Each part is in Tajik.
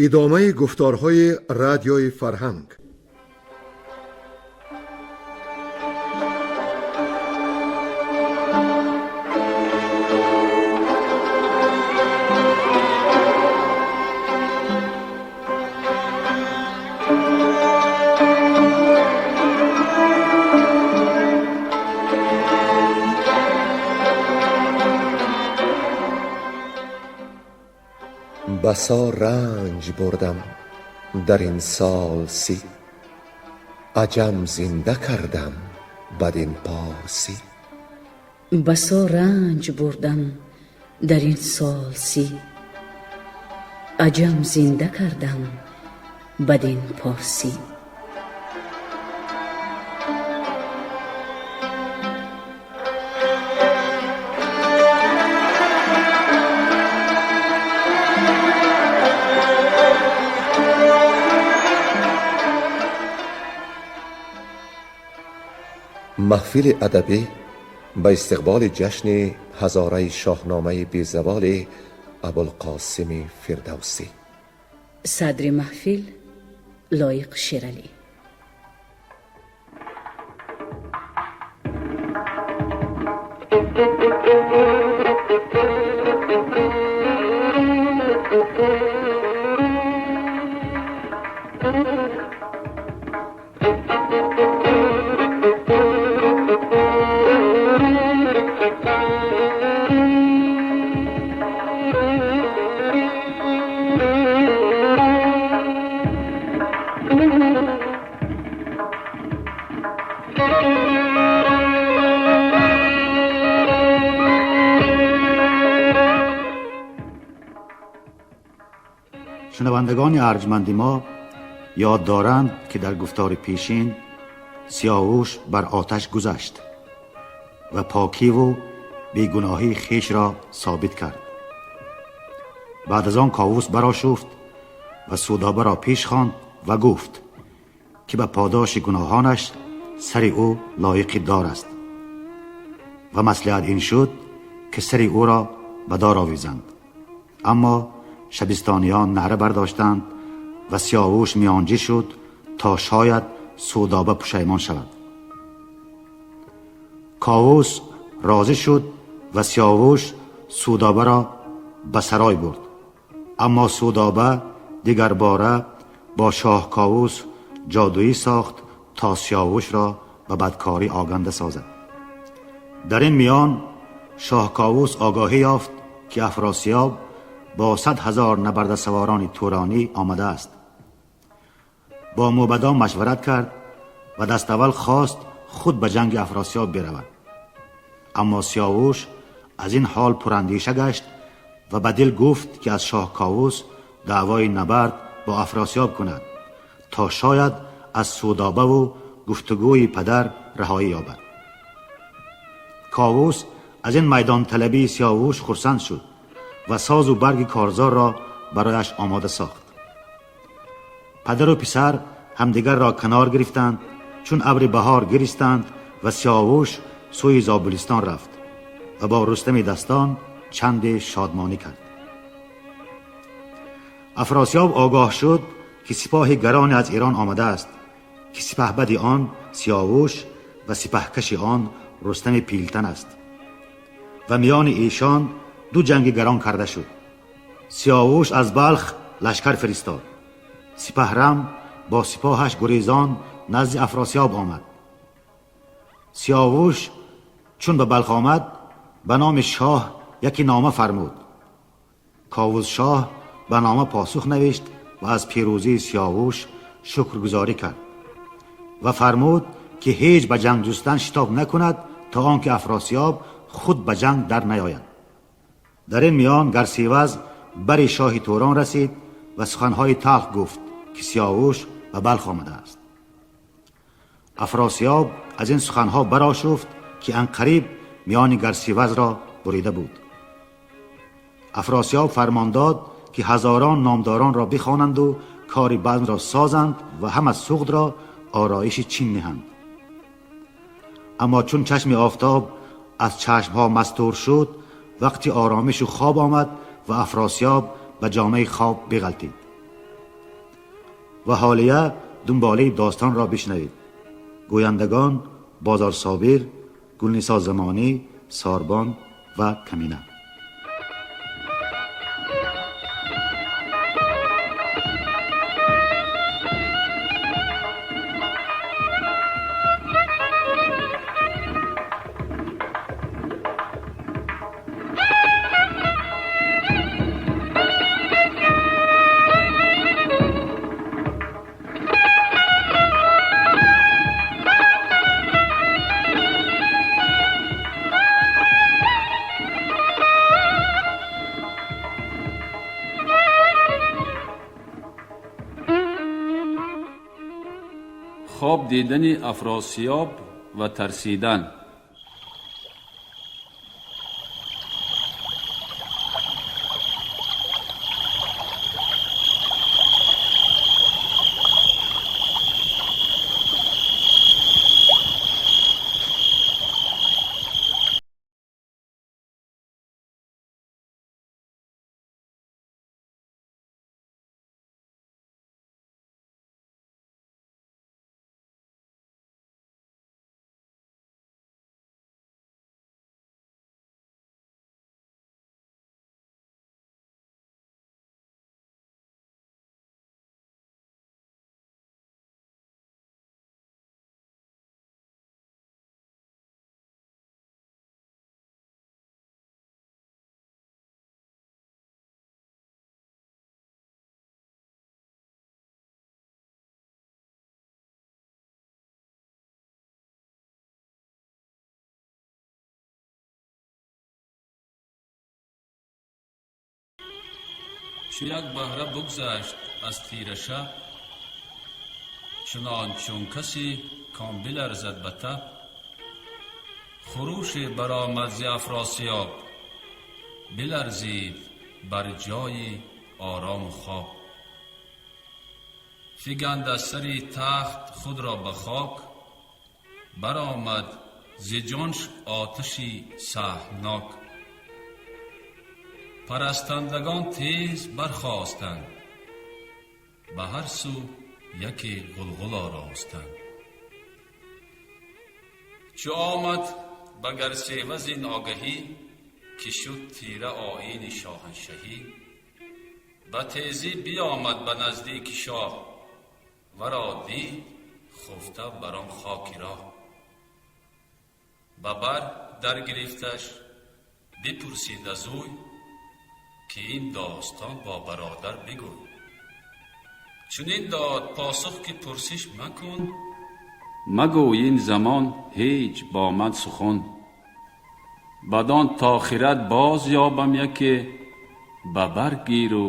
Идомаи гуфторҳои Радиои Фарҳанг. بسا رنج بردم در این سال 30، عجم زنده کردم بدین پارسی. بسا رنج بردم در این سال 30، عجم زنده کردم بدین پارسی. Маҳфили адабӣ ба истиқболи ҷашни ҳазораи шоҳномаи безаволи Абулқосими Фирдавсӣ. Садри маҳфил Лоиқ Шералӣ. شنوندگان ارجمند ما یاد دارند که در گفتار پیشین سیاوش بر آتش گذشت و پاکی و بیگناهی خویش را ثابت کرد. بعد از آن کاووس برآشفت و سودابه را پیش خواند و گفت که به پاداش گناهانش سر او لایق دار است و مصلحت این شد که سر او را به دار آویزند. اما شبستانیان نعره برداشتند و سیاوش میانجی شد تا شاید سودابه پشیمان شود. کاووس راضی شد و سیاوش سودابه را به سرای برد. اما سودابه دیگر باره با شاه کاووس جادویی ساخت تا سیاوش را به بدکاری آگنده سازد. در این میان شاه کاووس آگاهی یافت که افراسیاب با 100,000 نبرد سواران تورانی آمده است. با موبدان مشورت کرد و دست اول خواست خود به جنگ افراسیاب برود. اما سیاوش از این حال پراندیشه گشت و به دل گفت که از شاه کاووس دعوای نبرد با افراسیاب کند تا شاید از سودابه و گفتگوی پدر رهایی یابد. کاووس از این میدان طلبی سیاوش خرسند شد و ساز و برگ کارزار را برایش آماده ساخت. پدر و پسر همدیگر را کنار گرفتند، چون ابر بهار گریستند و سیاوش سوی زابلستان رفت و با رستم دستان چند شادمانی کرد. افراسیاب آگاه شد که سپاه گران از ایران آمده است که سپهبد آن سیاوش و سپهکش آن رستم پیلتن است و میان ایشان دو جنگ گران کرده شد. سیاوش از بلخ لشکر فرستاد. سپهرم با سپاهش گریزان نزد افراسیاب آمد. سیاوش چون به بلخ آمد به نام شاه یکی نامه فرمود. کاووس شاه به نامه پاسخ نوشت و از پیروزی سیاوش شکرگزاری کرد و فرمود که هیچ به جنگ جستن شتاب نکند تا آنکه افراسیاب خود به جنگ در نیاید. در این میان گرسیوز بر شاه توران رسید و سخنهای تلخ گفت که سیاوش به بلخ آمده است. افراسیاب از این سخنها برآشفت که عنقریب میان گرسیوز را بریده بود. افراسیاب فرمان داد که هزاران نامداران را بخوانند و کاری بزم را سازند و هم از سغد را آرایش چین نهند. اما چون چشم آفتاب از چشمها مستور شد، وقتی آرامش و خواب آمد و افراسیاب به جامه خواب بغلتید. و حالیه دنباله داستان را بشنوید. گویندگان بازار صابر، گلنیسا زمانی، ساربان و کمینه. Хоб дидани Афросиёб ва тарсидан. Чу як баҳра бугзашт аз тира шаб, чунон чун касе ком биларзад ба таб, хуруше баромад зи Афросиёб, биларзид бар ҷои орому хоб. Фиганд аз сари тахт худро ба хок, баромад зи ҷонш оташи саҳмнок. Парастандагон тез бархостанд, ба ҳар сӯ яке ғулғул оростанд. Чу омад ба Гарсевази ногаҳӣ, ки шуд тира оини шоҳаншаҳӣ, ба тезӣ биомад ба наздики шоҳ, варо дид хуфта бар он хоки роҳ. Ба бар даргирифташ, бипурсид аз ӯй, ки ин достон бо бародар бигӯй. Чунин дод посух ки пурсиш макун, магӯй ин замон ҳеҷ бо ман сухан. Бадон то хирад боз ёбам яке, ба бар гиру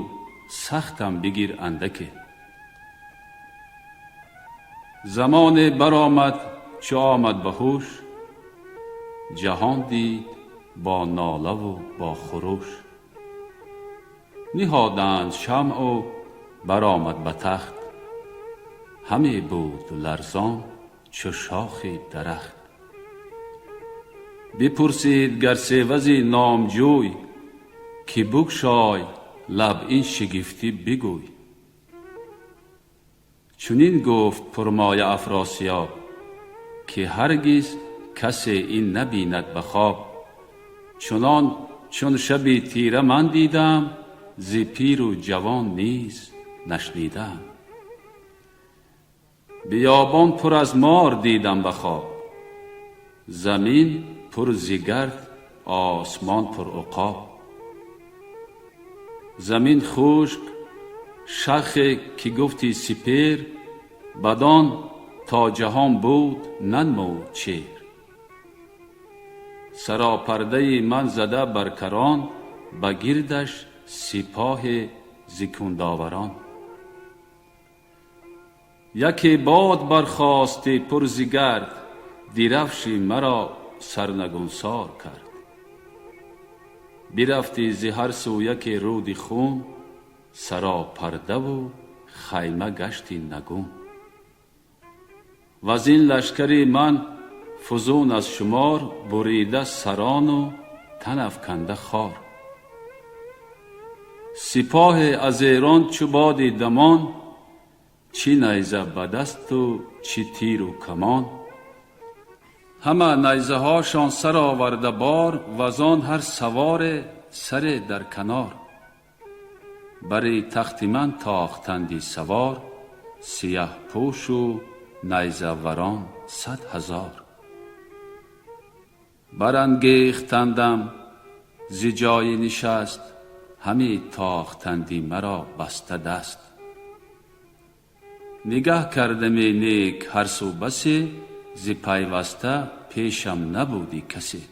сахтам бигир андаке. Замоне баромад чу омад ба ҳуш, ҷаҳон дид бо нолаву бо хуруш. Ниҳоданд шамъу баромад ба тахт, ҳаме буд ларзон чу шохи дарахт. Бипурсид Гарсевази номҷӯй, ки букшой лаб ин шигифтӣ бигӯй. Чунин гуфт пурмоя Афросиёб, ки ҳаргиз касе ин набинад ба хоб. Чунон чун шаби тира ман дидам, зи пиру ҷавон низ нашнидам. Биёбон пур аз мор дидам ба хоб, замин пур зи гард, осмон пур уқоб. Замин хушк, шахе ки гуфти сипер, бадон то ҷаҳон буд нанмуд чер. Саропардаи ман зада бар карон, ба гирдаш сипоҳи зикундоварон. Яке бод бархости пур зи гард, дирафши маро сарнагунсор кард. Бирафти зи ҳар сӯ яке руди хун, саропардаву хайма гашти нагун. Ваз ин лашкари ман фузун аз шумор, бурида сарону тан афканда хор. Сипоҳе аз Эрон чу боди дамон, Чӣ найза ба дасту чӣ тиру камон. Ҳама найзаҳошон сар оварда бор, вазон ҳар саворе саре дар канор. Бари тахти ман тохтанди савор, сияҳпӯшу найзаварон 100 000. Барангехтандам зи ҷои нишаст, ҳами тохтанди маро баста даст. Нигаҳ кардаме нек ҳар су басе, зи пайваста пешам набуди касе.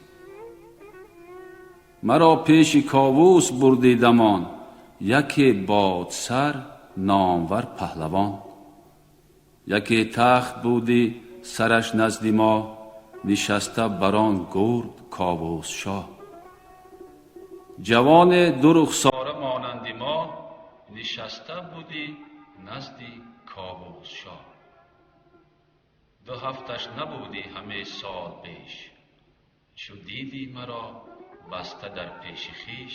Маро пеши Ковус бурди дамон, яке бодсар номвар паҳлавон. Яке тахт буди сараш назди мо, нишаста бар он гурд Ковусшоҳ. Ҷавоне ду рухсора монанди мо, нишаста буди назди Ковусшоҳ. Ду ҳафташ набуди ҳаме сол беш, чу диди маро баста дар пеши хиш,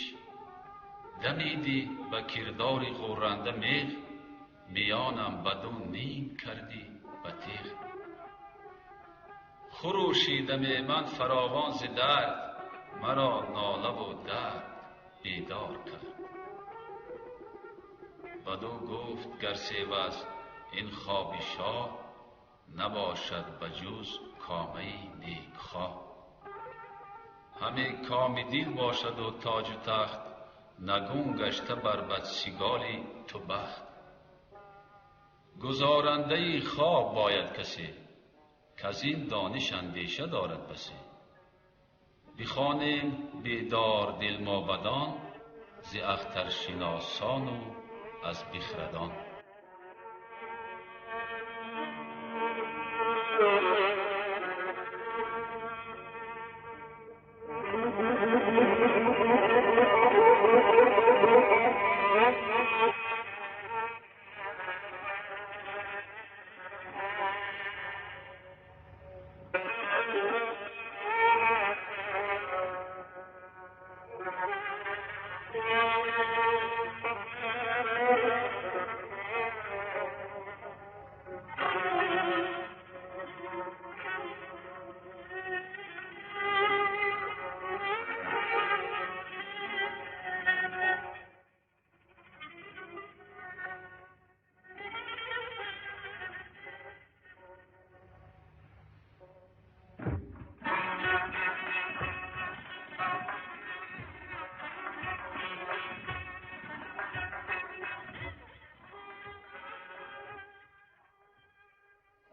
дамиди ба кирдори ғурранда меғ, миёнам баду ним кардӣ ба теғ. Хурӯшидаме ман фаровон зи дард, маро нолаву дард бедор кард. Баду гуфт: гар севаз ин хоби шоҳ, набошад ба ҷуз комаи некхоҳ. Ҳаме коми дил бошаду тоҷу тахт, нагун гашта бар бадсиголи ту бахт. Гузорандаи хоб бояд касе, каз ин дониш андеша дорад басе. Бихонем бедор дил мобадон, зи ахтаршиносону аз бихрадон.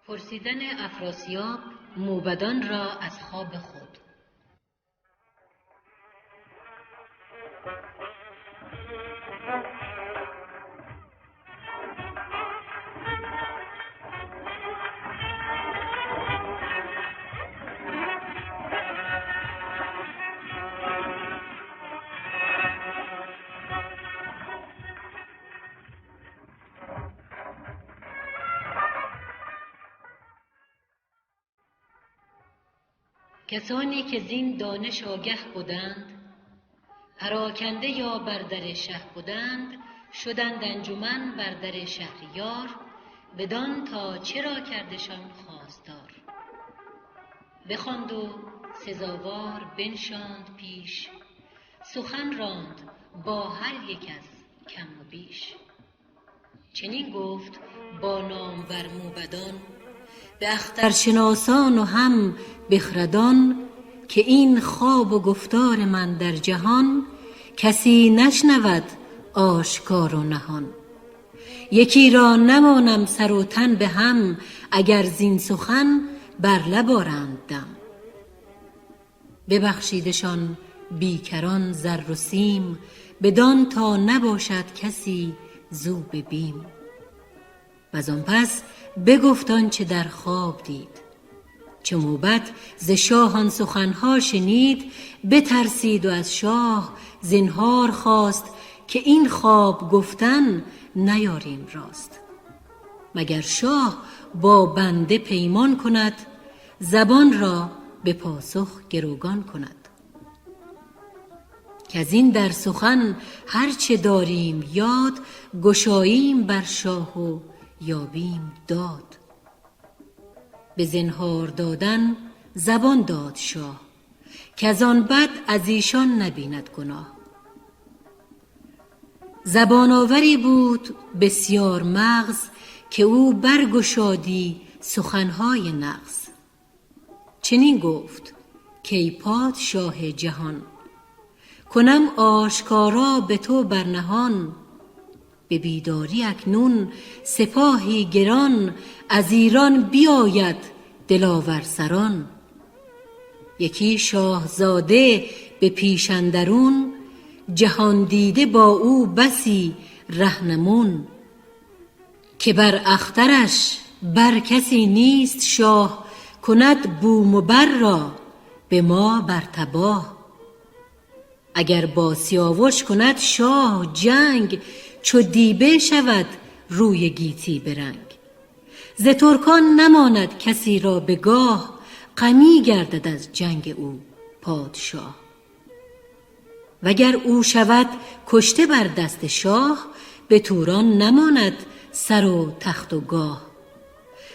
پرسیدن افراسیاب موبدان را از خواب خود. کسانی که زین دانش آگه بودند، پراکنده یا بر در شه بودند، شدند انجمن بر در شهریار، بدان تا چرا کردشان خواستار. بخواند و سزاوار بنشاند پیش، سخن راند با هر یک از کم و بیش. چنین گفت با نامور موبدان، به اخترشناسان و هم بخردان، که این خواب و گفتار من در جهان، کسی نشنود آشکار و نهان. یکی را نمانم سر و تن به هم، اگر زین سخن بر لب آرند دم. ببخشیدشان بیکران زر و سیم، بدان تا نباشد کسی زو به بیم. وزان پس بگفت آنچه در خواب دید. چو موبد ز شاه آن سخنها شنید، بترسید و از شاه زنهار خواست، که این خواب گفتن نیاریم راست. مگر شاه با بنده پیمان کند، زبان را به پاسخ گروگان کند. کز این در سخن هرچه داریم یاد، گشاییم بر شاه و یابیم داد. به زنهار دادن زبان داد شاه، کزان بد از ایشان نبیند گناه. زبان آوری بود بسیار مغز، که او برگشادی سخنهای نغز. چنین گفت کای پادشاه جهان، کنم آشکارا به تو بر نهان. به بیداری اکنون سپاهی گران، از ایران بیاید دلاور سران. یکی شاهزاده به پیش اندرون، جهاندیده با او بسی رهنمون. که بر اخترش بر کسی نیست شاه، کند بوم و بر را به ما بر تباه. اگر با سیاوش کند شاه جنگ، چو دیبه شود روی گیتی به رنگ. ز ترکان نماند کسی را به گاه، غمی گردد از جنگ او پادشاه. وگر او شود کشته بر دست شاه، به توران نماند سر و تخت و گاه.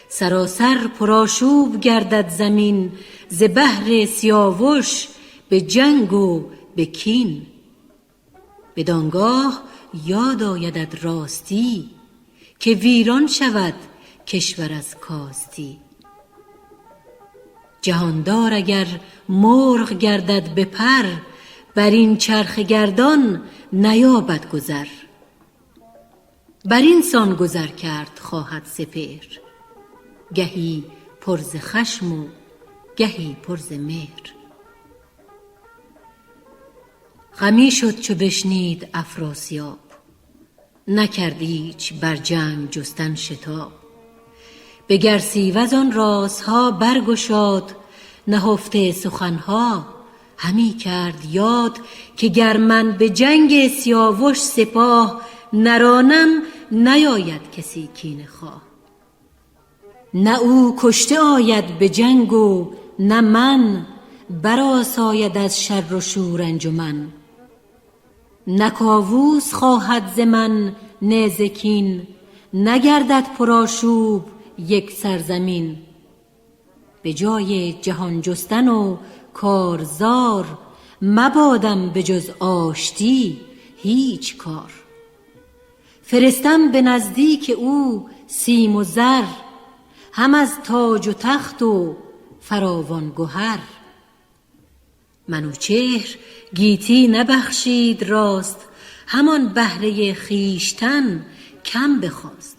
سراسر پرآشوب گردد زمین، ز بهر سیاوش به جنگ و به کین. بدانگاه یاد آیدت راستی، که ویران شود کشور از کاستی. جهاندار اگر مرغ گردد به پر، بر این چرخ گردان نیابد گذر. بر این سان گذر کرد خواهد سپهر، گهی پر ز خشم و گهی پر ز مهر. غمی شد چو بشنید افراسیاب، نکرد ایچ بر جنگ جستن شتاب. به گرسیوز آن رازها برگشاد، نهفته سخنها همی کرد یاد. که گر من به جنگ سیاوش سپاه، نرانم نیاید کسی کینه خواه. نه او کشته آید به جنگ و نه من، برآساید از شر و شور انجمن. نه کاووس خواهد ز من نه ز کین، نگردد پرآشوب یک سرزمین. به جای جهان جستن و کارزار، مبادم به جز آشتی هیچ کار. فرستم به نزدیک او سیم و زر، هم از تاج و تخت و فراوان گهر. منوچهر گیتی نبخشید راست، همان بهره خویشتن کم بخواست.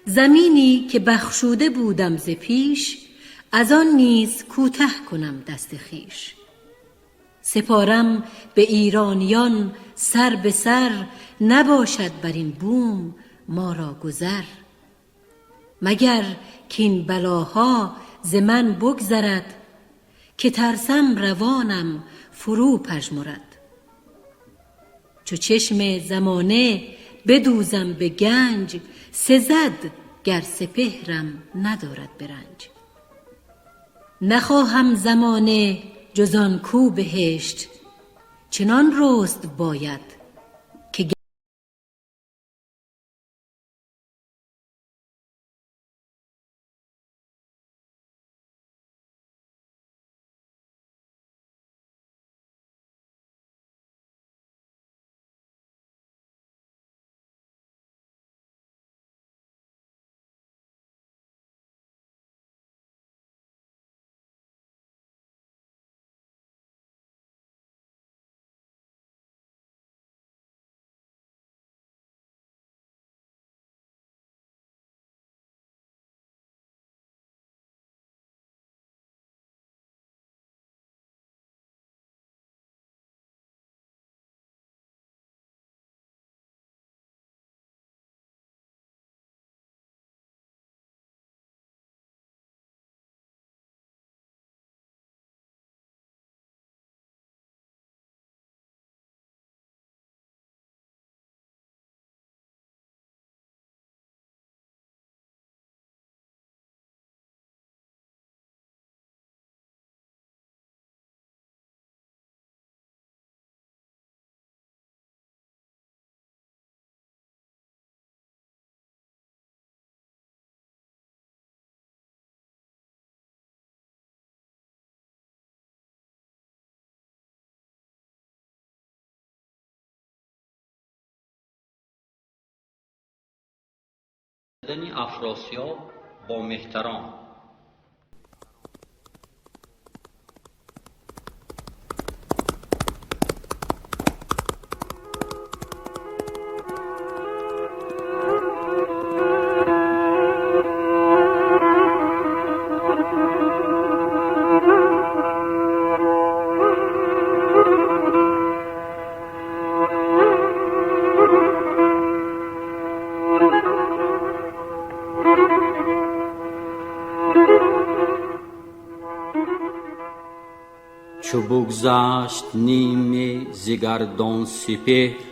زمینی که بخشوده بودم ز پیش، از آن نیز کوته کنم دست خویش. سپارم به ایرانیان سر به سر، نباشد بر این بوم ما را گذر. مگر کاین بلاها ز من بگذرد، که ترسم روانم فرو پژمرد. چو چشم زمانه بدوزم به گنج، سزد گر سپهرم ندارد به رنج. نخواهم زمانه جز آن کو بهشت، چنان رست باید که Афросиёб бо меҳтарон. Чу бугзашт ниме зи гардон сипеҳр,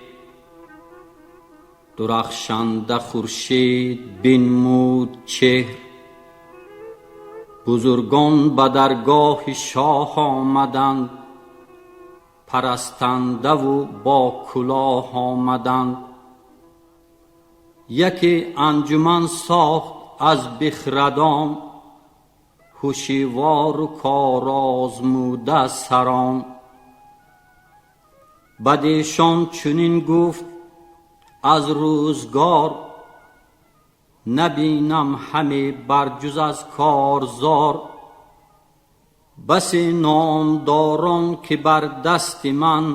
дурахшанда хуршед бинмуд чеҳр. Бузургон ба даргоҳи шоҳ омаданд, парастандаву бо кулоҳ омаданд. Яке анҷуман сохт аз бихрадон, ҳушивору корозмуда сарон. Бадешон чунин гуфт аз рӯзгор, набинам ҳаме барҷуз аз корзор. Басе номдорон ки бар дасти ман,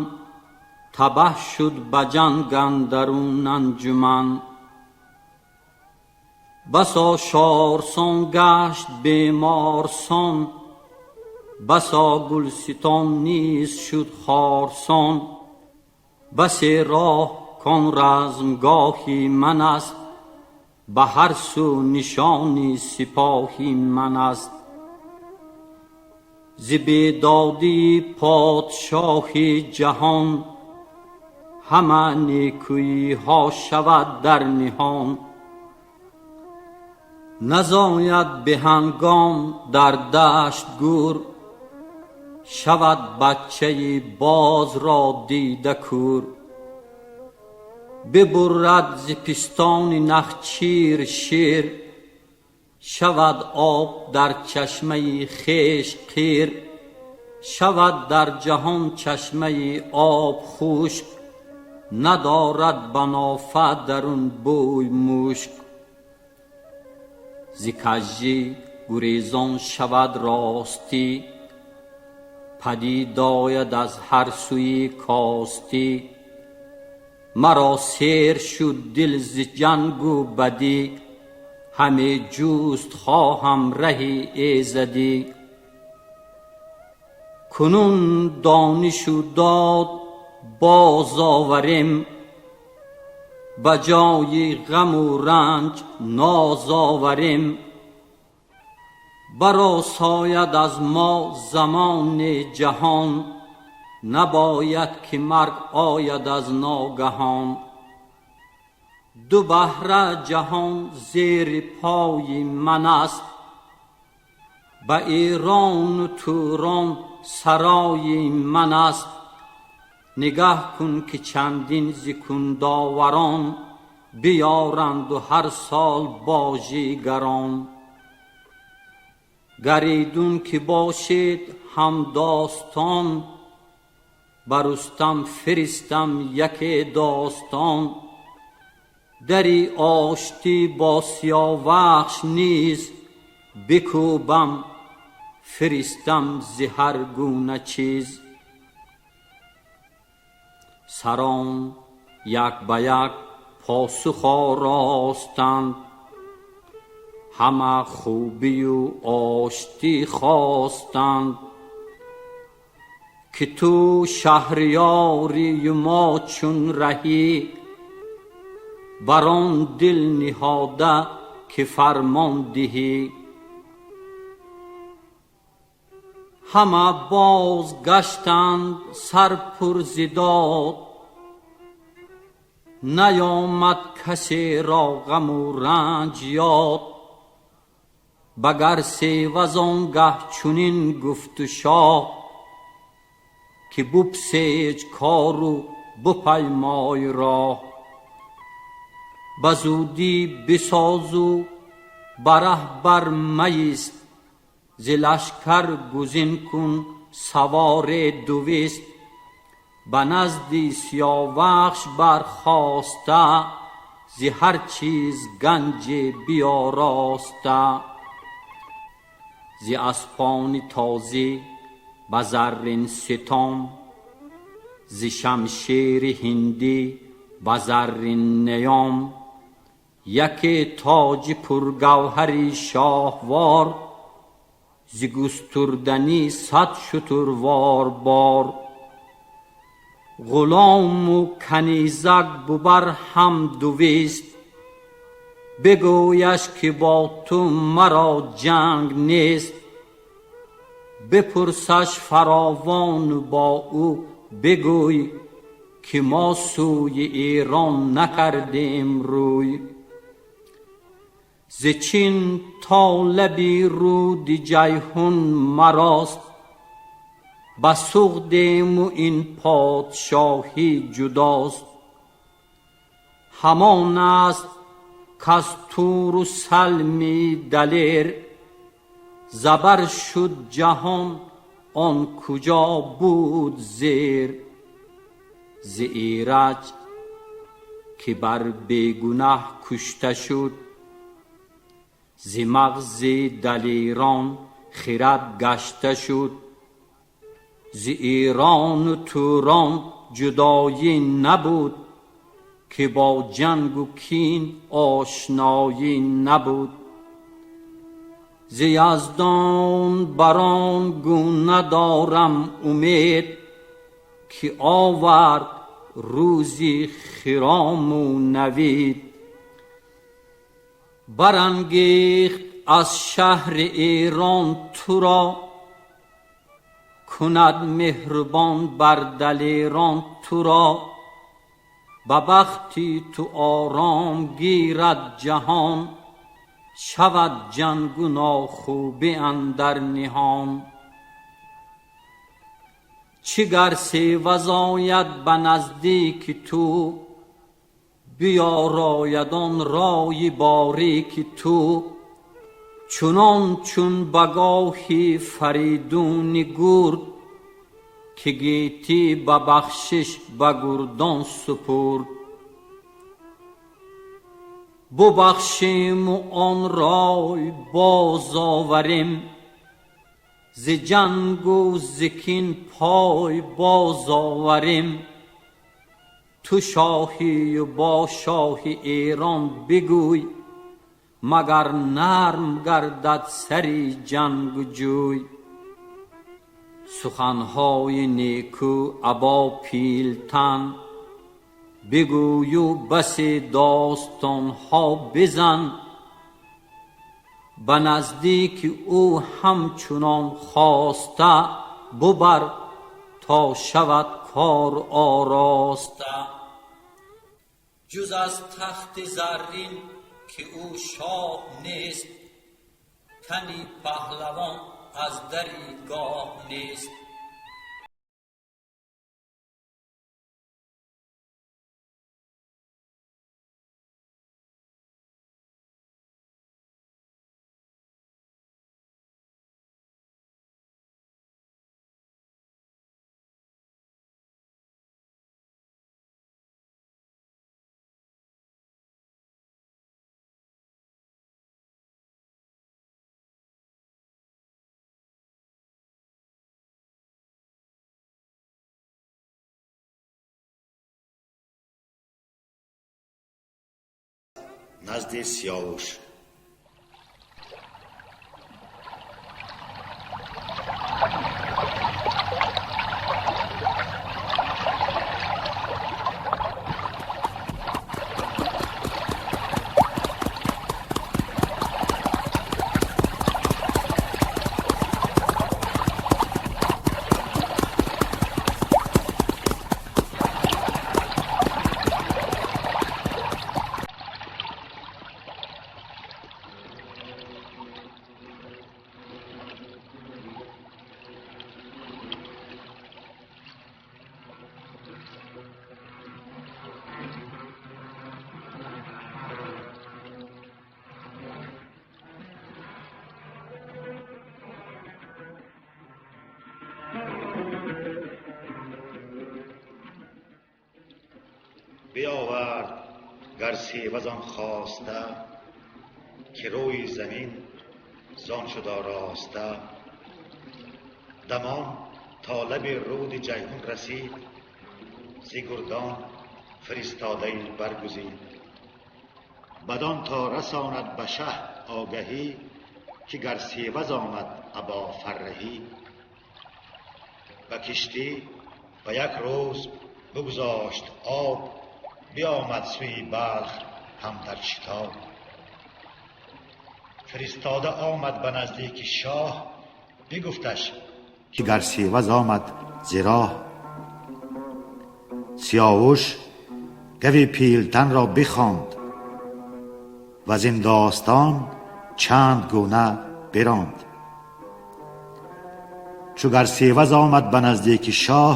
табаҳ шуд ба ҷанг андарун анҷуман. Басо шорсон гашт беморсон, басо гулситон низ шуд хорсон. Басе роҳ кон размгоҳи ман аст, ба ҳар сӯ нишони сипоҳи ман аст. Зи бедодии подшоҳи ҷаҳон, ҳама некӯиҳо шавад дар ниҳон. Назояд беҳангом дар дашт гӯр, шавад бачаи бозро дида кӯр. Бибурад зи пистони нахчир шер, шавад об дар чашмаи хеш қир. Шавад дар ҷаҳон чашмаи об хушк, надорад банофа дарун бӯй мушк. Зи кажжӣ гурезон шавад ростӣ, падид ояд аз ҳар сӯи костӣ. Маро сер шуд дил зи ҷангу бадӣ, ҳаме ҷуст хоҳам раҳи эзадӣ. Кунун донишу дод боз оварем, ба ҷои ғаму ранҷ ноз оварем. Баросояд аз мо замони ҷаҳон, набояд ки марг ояд аз ногаҳон. Ду баҳра ҷаҳон зери пои ман аст, ба Эрону Турон сарои ман аст. Нигаҳ кун ки чандин зи кундоварон, биёранду ҳар сол божигарон. Гаридун ки бошед ҳамдостон, ба Рустам фиристам яке достон. Дари оштӣ бо Сиёвахш низ бикӯбам, фиристам зи ҳар гуна чиз. Сарон як ба як посух оростанд, ҳама хубию оштӣ хостанд. Ки ту шаҳриёрию мо чун раҳӣ, бар он дил ниҳода ки фармон диҳӣ. Ҳама бозгаштанд сар пур зи дод, наёмад касеро ғаму ранҷ ёд. Багар севаз он гаҳ чунин гуфту шоҳ, ки бупсеҷ кору бупаймой роҳ. Ба зудӣ бисозу ба раҳ бармаист, зи лашкар гузин кун саворе дувист. Ба назди Сиёвахш бархоста, зи ҳар чиз ганҷ биёроста. Зи аспони тозӣ ба заррин ситом, зи шамшери ҳиндӣ ба заррин ниём. Яке тоҷи пургавҳари шоҳвор, зи густурданӣ 100 шутурвор бор. Ғулому канизак бубар ҳам 200, бигӯяш ки бо ту маро ҷанг нест. Бипурсаш фаровон бо ӯ бигӯй, ки мо сӯи Эрон накардем рӯй. Зи Чин то лаби руди Ҷайҳун марост, ба Суғдему ин подшоҳӣ ҷудост. Ҳамон аст каз Туру Салми далер, забар шуд ҷаҳон он куҷо буд зер. Зи Эраҷ ки бар бегунаҳ кушта шуд, зи мағзи далерон хирад гашта шуд. Зи Эрону Турон ҷудоӣ набуд, ки бо ҷангу кин ошноӣ набуд. Зи Яздон бар он гуна дорам умед, ки овард рӯзи хирому навид. Барангехт аз шаҳри Эрон туро, кунад меҳрубон бар далерон туро. Ба бахти ту ором гирад ҷаҳон, шавад ҷангу нохубӣ андар ниҳон. Чӣ гар севаз ояд ба наздики ту, биёрояд он рои борики ту. Чунон чун ба гоҳи Фаридуни гурд, ки гетӣ ба бахшиш ба гурдон супурд. Бубахшиму он рой боз оварем, зи ҷангу зи кин пой боз оварем. Ту шоҳию бо шоҳи Эрон бигӯй, магар нарм гардад сари ҷангу ҷӯй. Суханҳои неку або Пилтан, бигӯю басе достонҳо бизан. Ба наздики ӯ ҳамчунон хоста, бубар то шавад кор ороста. Ҷуз аз тахти заррин ки ӯ шоҳ нест, тани паҳлавон аз дари гоҳ нест. Назди Сиёвуш. Гарсевазон хоста, ки рӯи замин зон шуд ороста. Дамон то лаби руди Ҷайҳун расид, зи гурдон фиристодаи баргузид. Бадон то расонад ба шаҳ огаҳӣ, ки Гарсеваз омад або фарраҳӣ. Ба киштӣ ба як рӯз бигзошт об, биомад сӯи Балх ҳам дар шитоб. Фиристода омад ба наздики шоҳ, бигуфташ ки Гарсеваз омад зи роҳ. Сиёвуш гави Пилтанро бихонд ва зин достон чанд гуна биронд. Чу Гарсеваз омад ба наздики шоҳ,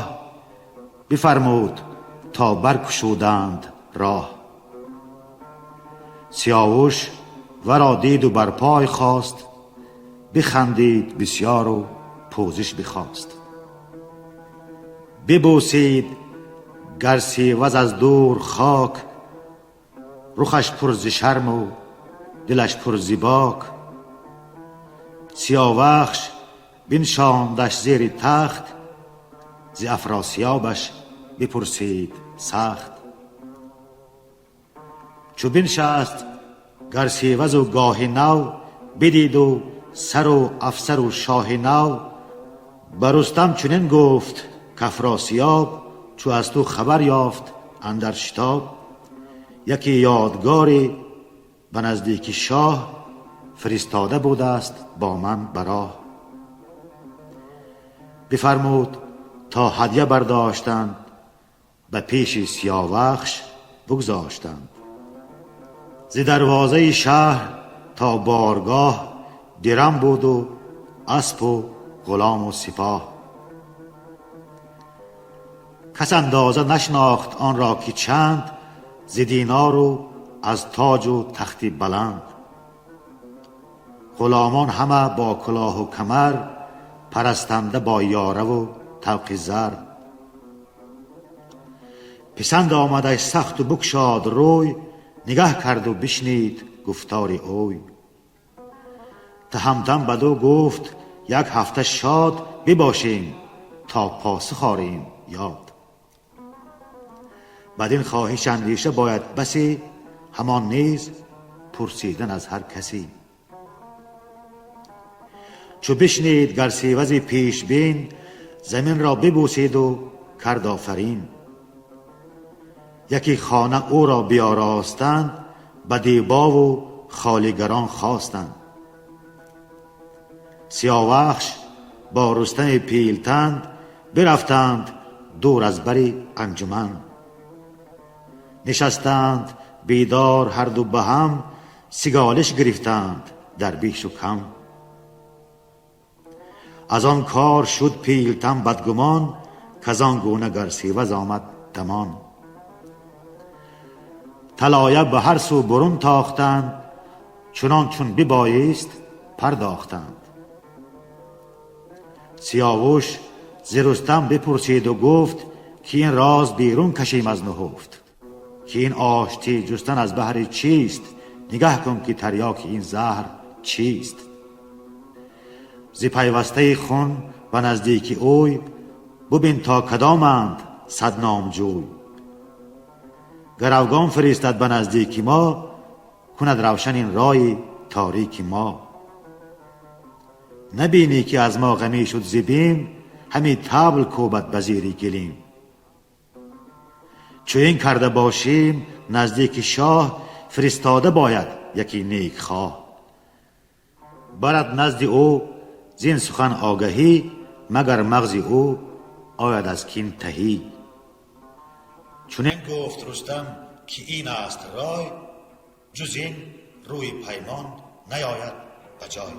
бифармуд то баркушуданд роҳ. Сиёвуш варо диду бар пой хост, бихандид бисёру пӯзиш бихост. Бибӯсид Гарсеваз аз дур хок, рухаш пур зи шарму дилаш пур зи бок. Сиёвахш биншондаш зери тахт, зи Афросиёбаш бипурсид сахт. Чу биншаст Гарсевазу гоҳи нав, бидиду сару афсару шоҳи нав. Ба Рустам чунин гуфт кафросиёб, чу аз ту хабар ёфт андар шитоб. Яке ёдгоре ба наздики шоҳ, фиристода будааст бо ман ба роҳ. Бифармуд то ҳадя бардоштанд, ба пеши Сиёвахш бигзоштанд. Зи дарвозаи шаҳр то боргоҳ, дирам буду аспу ғулому сипоҳ. Кас андоза нашнохт он ро ки чанд, зи динору аз тоҷу тахти баланд. Ғуломон ҳама бо кулоҳу камар, парастанда бо ёраву тавқи зар. Писанд омадаш сахту букшод рӯй, нигаҳ карду бишнид гуфтори ӯй. Таҳамтан баду гуфт як ҳафта шод бибошем то посух орем ёд. Бадин хоҳиш андеша бояд басе, ҳамон низ пурсидан аз ҳар касе. Чу бишнид Гарсевази пешбин, заминро бибӯсиду кард офарин. Яке хона ӯро биёростанд, ба дебову холигарон хостанд. Сиёвахш бо Рустами Пилтанд бирафтанд дур аз бари анҷуман. Нишастанд бедор ҳарду ба ҳам, сиголиш гирифтанд дар бешу кам. Аз он кор шуд Пилтан бадгумон, каз он гуна Гарсеваз омад дамон. Талоя ба ҳар сӯ бурун тохтанд, чунон чун бибоист пардохтанд. Сиёвуш зи Рустам бипурсиду гуфт, ки ин роз берун кашем аз нуҳуфт, ки ин оштӣ ҷустан аз баҳри чист, нигаҳ кун ки тарёки ин заҳр чист. Зи пайвастаи хун ба наздики ӯй, бубин то кадоманд сад номҷӯй. Гаравгон фиристад ба наздики мо, кунад равшан ин рои торики мо. Набинӣ ки аз мо ғамӣ шуд зи бим, ҳами табл кӯбад ба зери гилим. Чу ин карда бошем наздики шоҳ, фиристода бояд яке некхоҳ. Барад назди ӯ зин сухан огаҳӣ, магар мағзи ӯ ояд аз кин таҳӣ. Чунин гуфт Рустам ки ин аст рой, ҷуз ин рӯи паймон наёяд ба ҷой.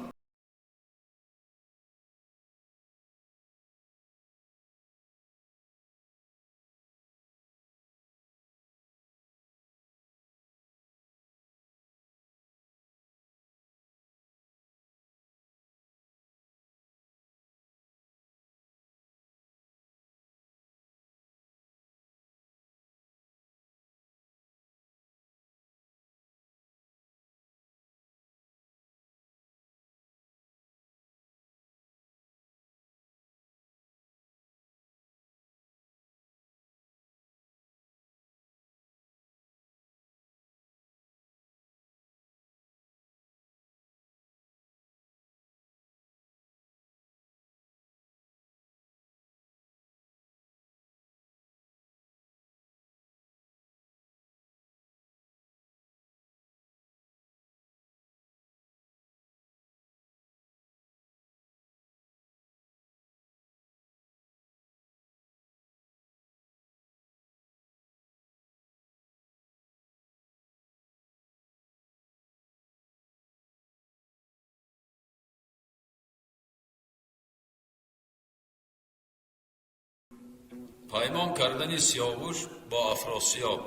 Паймон кардани Сиёвуш бо Афросиёб.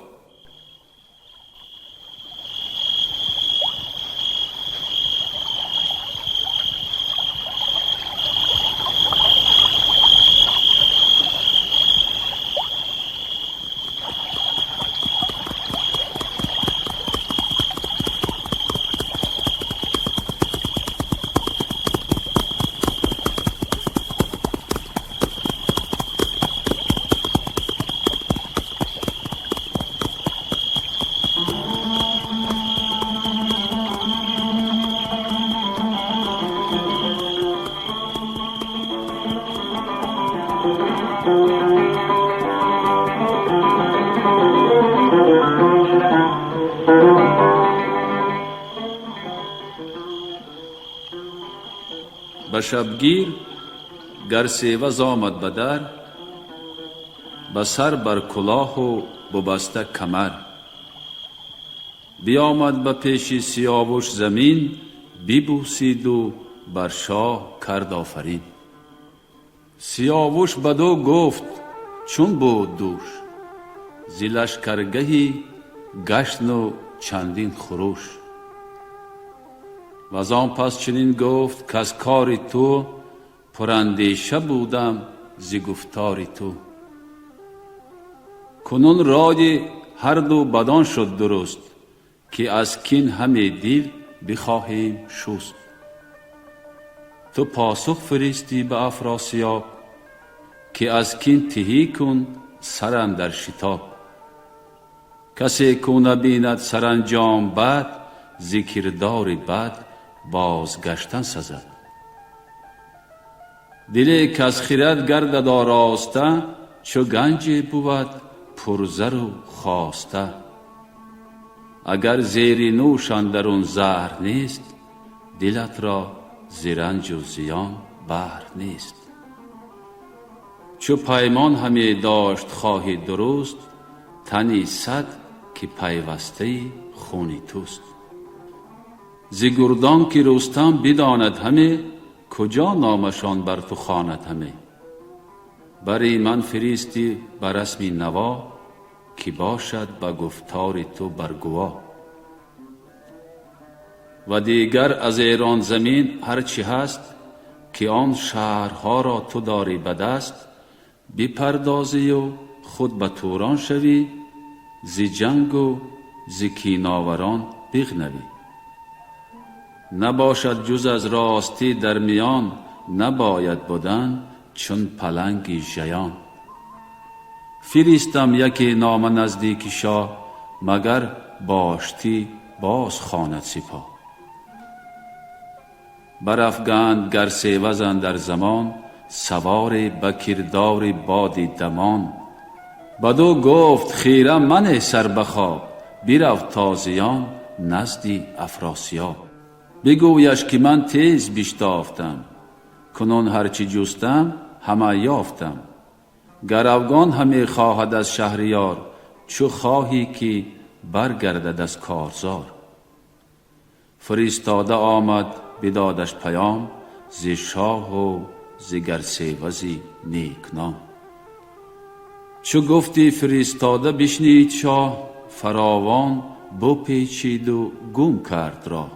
Ба шабгир Гарсеваз омад ба дар, ба сар бар кулоҳу бубаста камар. Биомад ба пеши Сиёвуш замин, бибӯсиду бар шоҳ кард офарин. Сиёвуш бадӯ гуфт: чун буд дӯш, зи лашкаргаҳи гаштну чандин хуруш. Ваз он пас чунин гуфт каз кори ту пурандеша будам зи гуфтори ту. Кунун рои ҳарду бадон шуд дуруст, ки аз кин ҳаме дил бихоҳем шуст. Ту посух фиристӣ ба Афросиёб, ки аз кин тиҳӣ кун сар андар шитоб. Касе кӯ набинад саранҷом бад, зи кирдори бад бозгаштан сазад. Диле каз хирад гардад ороста, чу ганҷе бувад пурзару хоста. Агар зери нӯш андарун заҳр нест, дилатро зи ранҷу зиён баҳр нест. Чу паймон ҳаме дошт хоҳӣ дуруст, тани сад ки пайвастаи хуни туст. Зи гурдон ки Рустам бидонад ҳаме, куҷо номашон бар ту хонад ҳаме. Бари ман фиристӣ ба расми наво, ки бошад ба гуфтори ту баргуво. Ва дигар аз Эрон замин ҳар чӣ ҳаст, ки он шаҳрҳоро ту дорӣ ба даст, бипардозию худ ба Турон шавӣ, зи ҷангу зи киноварон биғнавӣ. Набошад ҷуз аз ростӣ дар миён, набояд будан чун паланги жаён. Фиристам яке нома наздики шоҳ, магар боштӣ боз хонад сипоҳ. Барафганд Гарсеваз андар замон, саворе ба кирдори боди дамон. Бадӯ гуфт: хира мане сар ба хоб, бирав тозиён назди Афросиёб. Бигӯяш ки ман тез биштофтам, кунун ҳарчи ҷустам ҳама ёфтам. Гаравгон ҳаме хоҳад аз шаҳриёр, чу хоҳӣ ки баргардад аз корзор. Фиристода омад бидодаш паём, зи шоҳу зи Гарсевази некном. Чу гуфти фиристода бишнид шоҳ, фаровон бупечиду гум кард роҳ.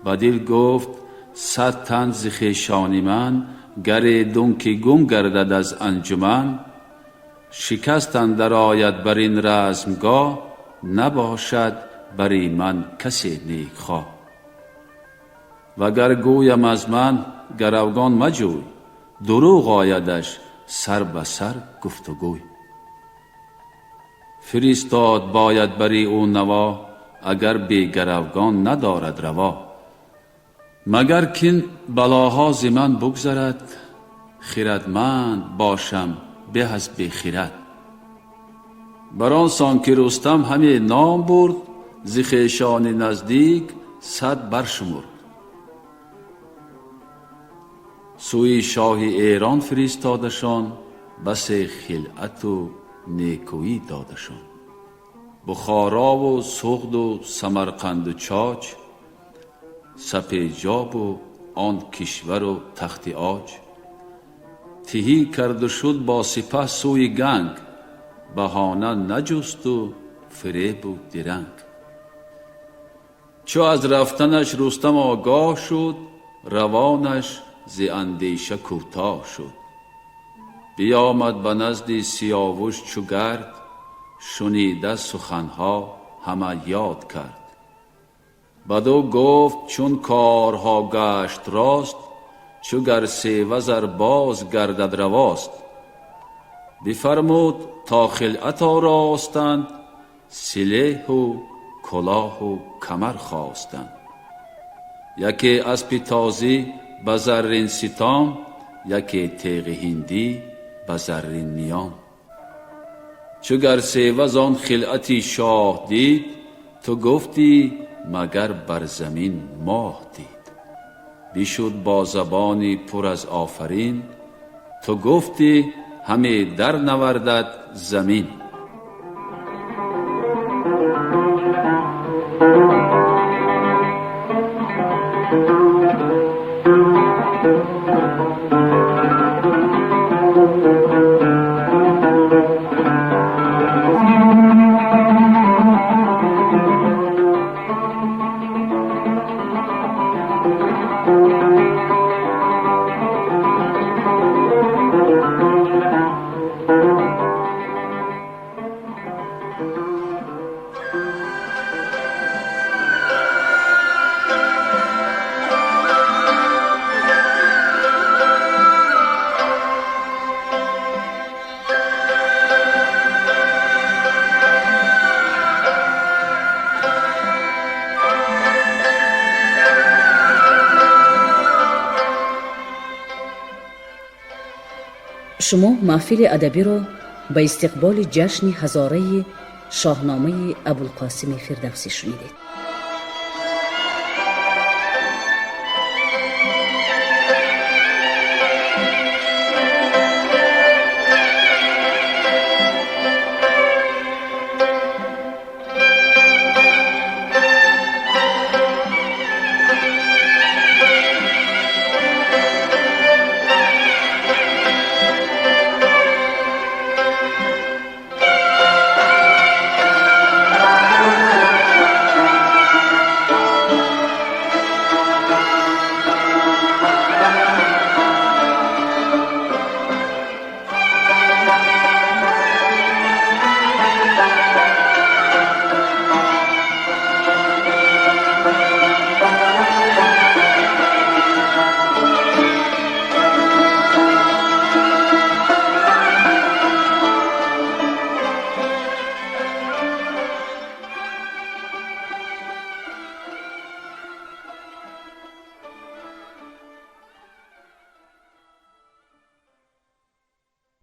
Ба дил гуфт: 100 тан зи хешони ман, гаре дун ки гум гардад аз анҷуман, шикаст андар ояд бар ин размгоҳ, набошад бари ман касе некхоҳ. Вагар гӯям аз ман гаравгон маҷӯй, дурӯғ оядаш сар ба сар гуфтугӯй. Фиристод бояд бари ӯ наво, агар бе гаравгон надорад раво. Магар кин балоҳо зи ман бугзарад, хирадманд бошам беҳ аз бехирад. Бар он сон ки Рустам ҳаме ном бурд, зи хешони наздик 100 баршумурд. Сӯи шоҳи Эрон фиристодашон, басе хилъату некӯӣ додашон. Бухорову Суғду Самарқанду Чоч, Сапеҷобу он кишвару тахти Оҷ. Тиҳӣ карду шуд бо сипаҳ сӯи ганг, баҳона наҷусту фиребу диранг. Чу аз рафтанаш Рустам огоҳ шуд, равонаш зи андеша кӯтоҳ шуд. Биёмад ба назди Сиёвуш чу гард, шунида суханҳо ҳама ёд кард. Бадӯ гуфт чун корҳо гашт рост, чу гар севазар боз гардад равост. Бифармуд то хилъат оростанд, силеҳу кулоҳу камар хостанд. Яке аспи тозӣ ба заррин ситом, яке теғи ҳиндӣ ба заррин ниём. Чу гар севаз он хилъати шоҳ дид, ту гуфтӣ магар бар замин моҳ дид. Бишуд бо забони пур аз офарин, ту гуфтӣ ҳаме дар навардад замин. Шумо маҳфили адабиро ба истиқболи ҷашни ҳазораи Шоҳномаи Абулқосими Фирдавсӣ шунидед.